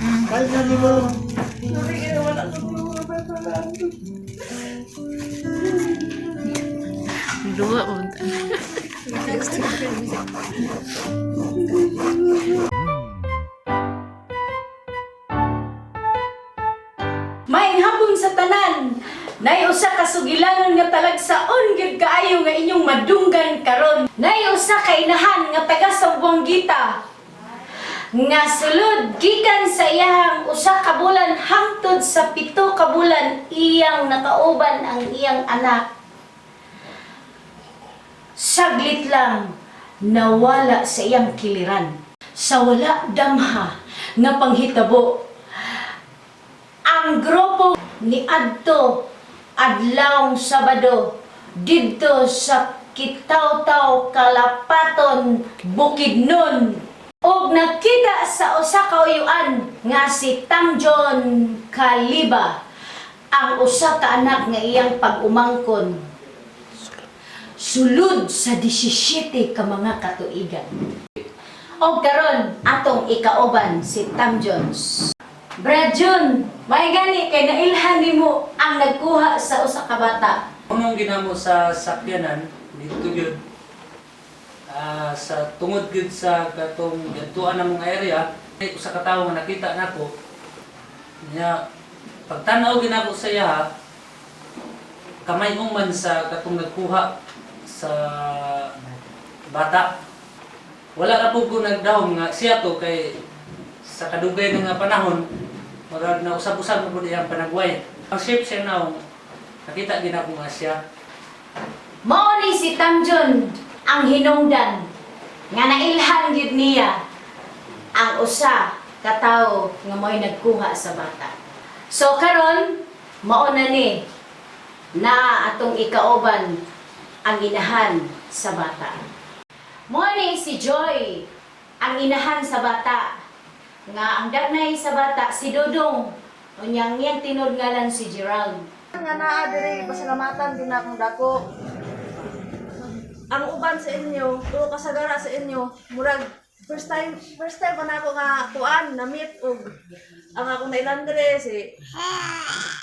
Kahit na di mo. Sorry, kaya wala ko mga pagkalaan. Duwa mo. Maayong hapon sa tanan. Nay usa ka sugilanon nga talagsaon gyud kaayo nga inyong madunggan karon. Nay usa ka inahan nga taga Zamboanguita nga sulod gikan sa iyang 1 ka bulan hangtod sa 7 ka bulan iyang nakauban ang iyang anak. Saglit lang nawala sa iyang kiliran. Sa wala damha nga panghitabo, ang grupo ni adto adlawng Sabado didto sa Kitawtaw, Kalapaton, Bukidnon og nakita sa usa ka uyuan nga si Tamjon Kaliba ang usa ka anak nga iyang pag-umangkon sulod sa 17 ka mga katuigan. Og karon atong ikauban si Tam Jones. Brad Jun, may gani kay nailhan nimo ang nagkuha sa usa ka bata. Unong ginamo sa sakyanan dito gyud, sa tungod gyud sa katong gadtuan namong area, ay usa ka tawo nga nakita nako nya. Pagtan-aw ginako sa iya, kamay man sa katong nagkuha sa bata. Wala ra pud ko nagdahom nga siya to, kay sa kadugay na nga panahon murag na usab-usab na pud iyang panagway. Ang shape siya naong nakita ginako nga siya. Mao ni si Tam Jun ang hinungdan nga nailhan gyud niya ang usa ka tawo nga mo'y nagkuha sa bata. So karon mao na ni na atong ikauban ang inahan sa bata. Mao ni si Joy ang inahan sa bata nga ang dagnay sa bata si Dodong, unyang iyang tinud ngalan si Gerald. Nga naa diri, pasalamatan din akong dako. Ang uban sa inyo, tuo kasagara sa inyo, murag first time pa nako nga kuan na meet og ang akong nailan diri si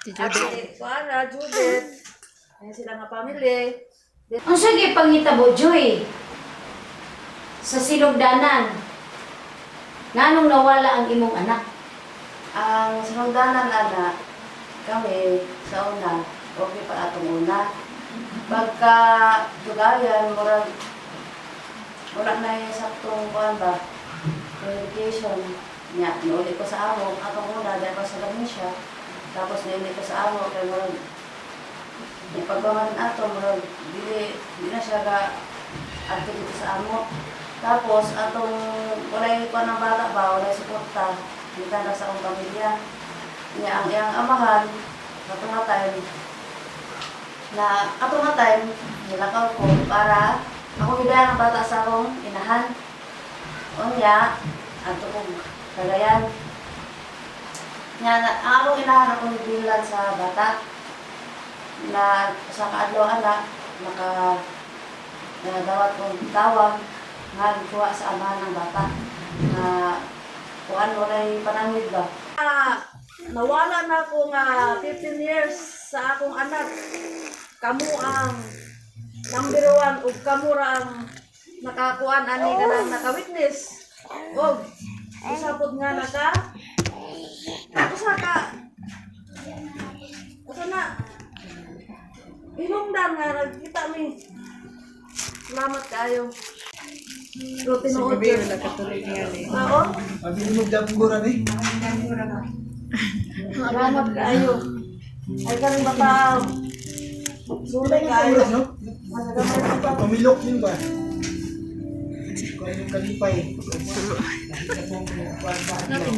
Si Judy. Ate kuan ra Judith. Ayan sila nga family. Unsa gyud panghitabo, Joy? Sa sinugdanan, nganong nawala ang imong anak? Ang sinungdanan ana, kami sa una, okay pa atong una. Pagka dugayan, murag wala na yung saktong kuan ba, communication. Nya, niuli ko sa amo, atong una, dahil ko sa Valencia. Tapos niuli ko sa amo, kay murag, di pagbaman ato, murag, dili, di na siya ga, adto dito sa amo. Tapos, atong walay kuan ng bata ba, walay suporta, kita na sa akong pamilya. Niya ang iyang amahan, ato nga time, na ato nga time, nilakaw ko para ako gibayan ang bata sa akong inahan. Unya, ato kong kagayan. Nya, ang akong inahan ako gibilan sa bata na sa kaadlaw anak, naka nadawat kong tawag nga gikuha sa amahan ng bata na kuan walay panangid ba. Ah, nawala na ako nga 15 years sa akong anak. Kamu ang number one ug kamu ra ang nakakuan ani kanang naka-witness. Og usa pod nga naka usa ka usa na hinungdan nga nagkita mi. Salamat kaayo. Pero tinuod yun. Oo. Mabili mo damburan eh. Salamat kaayo. Ay kami bata. Sulay kaayo. Oras, no? Pamilok yun ba? Kung anong kalipay. Nakita ko kung kuwan sa adlaw.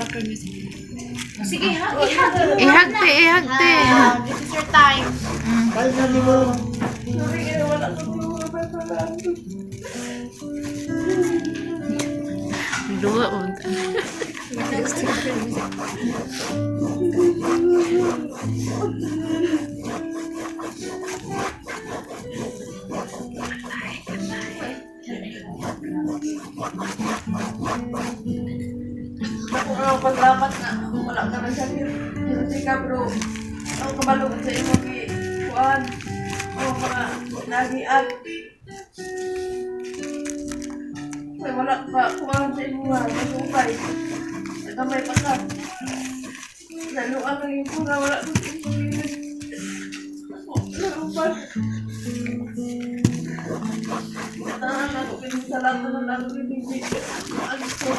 Sige, ha, ihag. Ihag te, ihag te. This is your time. Kahit na di mo. Sorry, kaya wala ko mga pagkalaan. Duwa mo. Oh, pasalamat na wala ka na sakit. Kasi ka bro, ang kabalo sa imong gi kuan. Oh, mga nagian. Ay, wala ka kuan sa imong masupay. Nagamay pa ka. Naluan lang yung pura, wala ka sa imong gi. Nalupan. Tanan ako salamat na ako kinigit. Ano ko?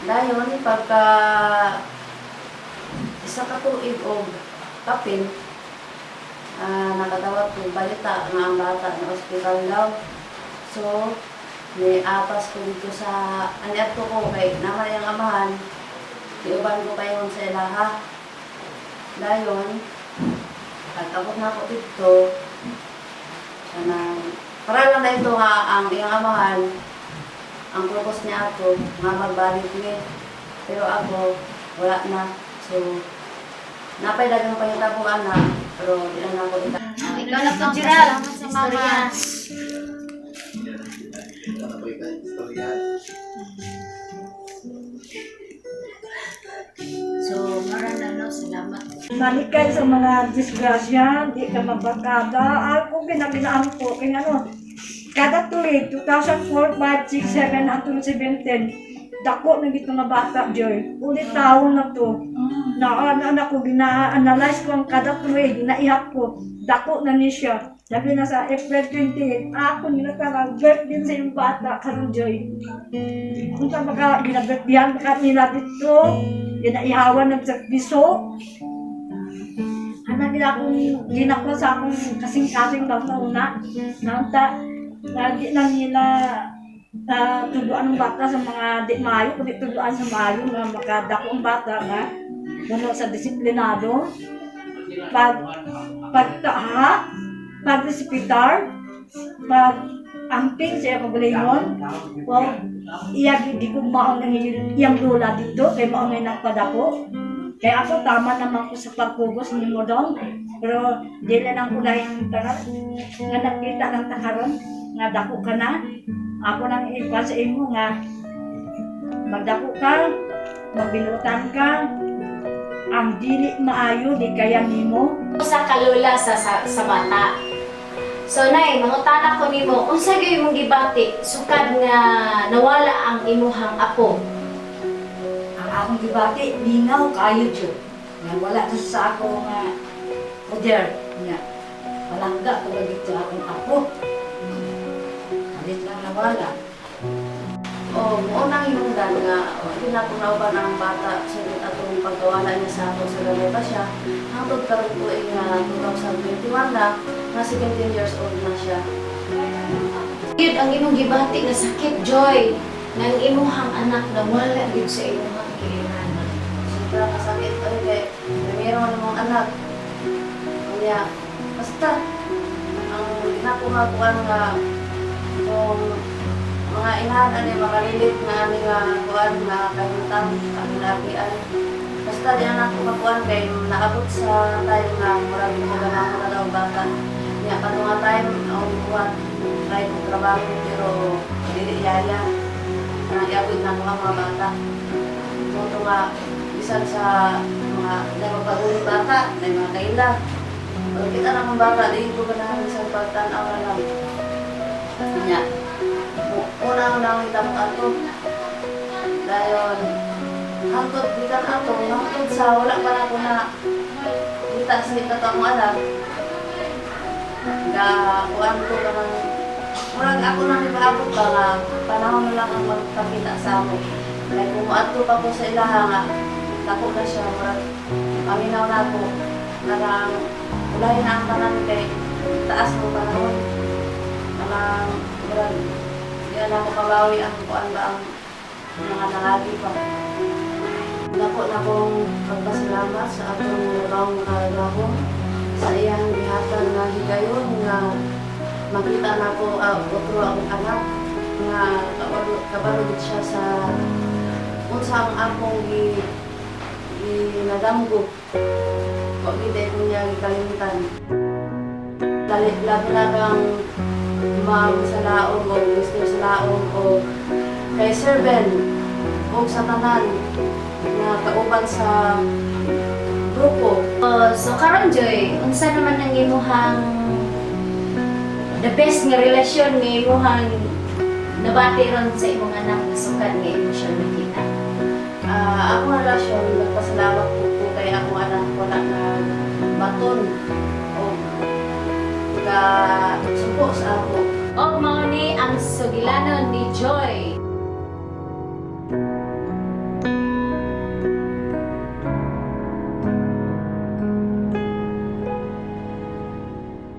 Dayon, pagka isa ka tuig og kapin, nakadawat ko balita nga ang bata na ospital daw. So, ni apas ko dito sa aniadto ko kay naman ang amahan, giuban ko payon sa ilaha. Dayon, pagkabot na ako dito, kanang para lang na ito nga ang iyang amahan, ang purpose niya ato nga magbalik ni. Pero ako, wala na. So, napay dagang pangitabo anak, pero di na ako ita. Ikaw na po, Gerald. Istorya. So, maran ano, salamat. Malikay sa mga disgrasya, di ka mabakada. Ako ginaginaan ko, kaya ano, kada tuig, 2004, 5, 6, 7, hangtod 17, dako na gito nga bata, Joy. Ulit taon na to. Na, na, na, ko, gina-analyze ko ang kada tuig, naiyak ko. Dako na ni siya. Sabi na sa April 28, ako nila birthday sa iyong bata, karon Joy. Kung sa baka ginabirthdayan, baka nila dito, ginaihawan ng piso. Anak nila akong ginako sa akong kasing-kasing daw na una. Naunta, lagi lang nila tuduan ng bata sa mga di maayo, kundi tuduan sa maayo nga makadako ang bata nga puno sa disiplinado. Pag pagtaha, pag-respitar, pag amping sa iyang kagalingon, o iya di ko maong nang iyang lula dito, kay maong ngay nagpadako. Kaya ako tama naman ko sa pagkugos ni mo dong. Pero di lang ang ulahin tanan nga nakita ng takaron nga dako ka na. Ako nang ipa sa imo nga magdako ka, magbinutan ka, ang dili maayo di kaya nimo. Sa kalula sa bata. So, Nay, mangutana ko nimo, unsa gyud imong gibati sukad nga nawala ang imuhang apo? Ang akong gibati, lingaw kayo jud. Nga wala to sa ako nga poder nga palangga ko ba dito akong apo. Halit lang nawala. Oh, mao nang hinungdan nga oh, di na akong nauban ang bata sa atong pagkawala niya sa ako sa gamay pa siya. Hangtod karon tuig nga 2021 na, nga 17 years old na siya. Gyud ang imong gibati nga sakit, Joy, nang imuhang anak nawala gyud sa imuhang kilinganan. Sobra kasakit ay kay primero na mong anak. Kanya basta ang ginakuha ko nga kung mga inahan ani makarelate nga ani nga kuan nga kahimtang kinagian. Basta di na ako makuan kay naabot sa time nga murag magamang na daw bata. Nya kato nga time ang buhat try kong trabaho pero dili yaya. Nang iabot na ako ang mga bata. Tuto nga bisan sa mga nagpapagulong bata, na mga kaila. Pag kita na mga bata, di ko ganahan sa pagtanaw na lang. Nya, una ang nangita mo ato. Dayon, hangtod gikan ato, hangtod sa wala pa na ako na kita sa kita akong anak. Ga kuan ko kanang murag ako na nipaabot ba nga panahon na lang ang magpakita sa ako. Kay kung moadto pa ko sa ilaha nga dako na siya murag paminaw na ako kanang ulahin na ang tanan kay taas ng panahon. Kanang murag di na ako kabawi ang kuan ba ang mga nangagi pa. Dako na akong pagpasalamat sa atong labang mga labong Sa iyang gihatag nga higayon nga makita nako otro akong anak nga kabalo, kabalo gid siya sa unsa ang akong gi nadamgo. Wa gid ko niya gikalimtan. Dali labi na kang Ma'am Salaong o Mr. Salaong o kay Sir Ben o sa tanan na kauban sa grupo. Oh, so karon Joy, unsa naman ang imuhang the best nga relasyon nga imuhang nabati ron sa imong anak na sukad nga imo siya nakita? Ah, akong relasyon, nagpasalamat po kay akong anak wala na baton o ka suko sa ako. Og mao ni ang sugilanon ni Joy.